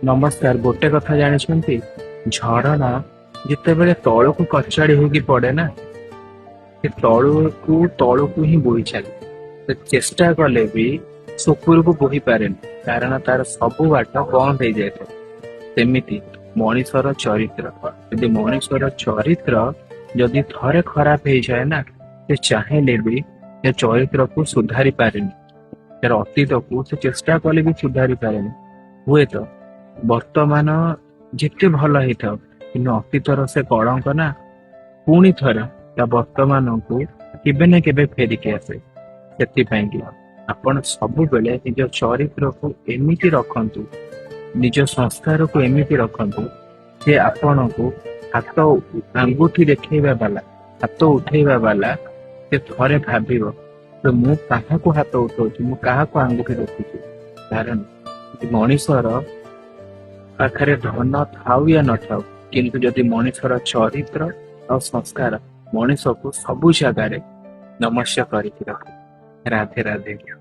ନମସ୍କାର। ଗୋଟେ କଥା ଜାଣିଛନ୍ତି, ଝରଣା ଯେତେବେଳେ ତଳକୁ କଚାଡି ହେଇକି ପଡେ ନା, ସେ ତଳକୁ ତଳକୁ ହିଁ ବୋହି ଚାଲେ। ସେ ଚେଷ୍ଟା କଲେ ବି ସେ ଉପରକୁ ବୋହି ପାରେନି, କାରଣ ତାର ସବୁ ବାଟ ବନ୍ଦ ହେଇଯାଇଥାଏ। ସେମିତି ମଣିଷର ଚରିତ୍ର, ଯଦି ମଣିଷର ଚରିତ୍ର ଯଦି ଥରେ ଖରାପ ହେଇଯାଏ ନା, ସେ ଚାହିଁଲେ ବି ସେ ଚରିତ୍ରକୁ ସୁଧାରି ପାରେନି। ତାର ଅତୀତକୁ ସେ ଚେଷ୍ଟା କଲେ ବି ସୁଧାରି ପାରେନି। ହୁଏତ ବର୍ତ୍ତମାନ ଯେତେ ଭଲ ହେଇଥାଉ, କିନ୍ତୁ ଅତୀତର ସେ କଳଙ୍କ ନା ପୁଣି ଥରେ ତା ବର୍ତ୍ତମାନକୁ କେବେ ନା କେବେ ଫେରିକି ଆସେ। ସେଥିପାଇଁ କି ଆପଣ ସବୁବେଳେ ନିଜ ଚରିତ୍ରକୁ ଏମିତି ରଖନ୍ତୁ, ନିଜ ସଂସ୍କାରକୁ ଏମିତି ରଖନ୍ତୁ ଯେ ଆପଣଙ୍କୁ ହାତ ଆଙ୍ଗୁଠି ଦେଖେଇବା ବାଲା, ହାତ ଉଠେଇବା ବାଲା ସେ ଥରେ ଭାବିବ ଯେ ମୁଁ କାହାକୁ ହାତ ଉଠଉଛି, ମୁଁ କାହାକୁ ଆଙ୍ଗୁଠି ଦେଖୁଛି। କାରଣ ମଣିଷର ପାଖରେ ଧନ ଥାଉ ୟା ନଥାଉ, କିନ୍ତୁ ଯଦି ମଣିଷର ଚରିତ୍ର ଆଉ ସଂସ୍କାର ମଣିଷକୁ ସବୁ ଜାଗାରେ ନମସ୍ୟ କରିକି ରଖେ। ରାଧେ ରାଧେ।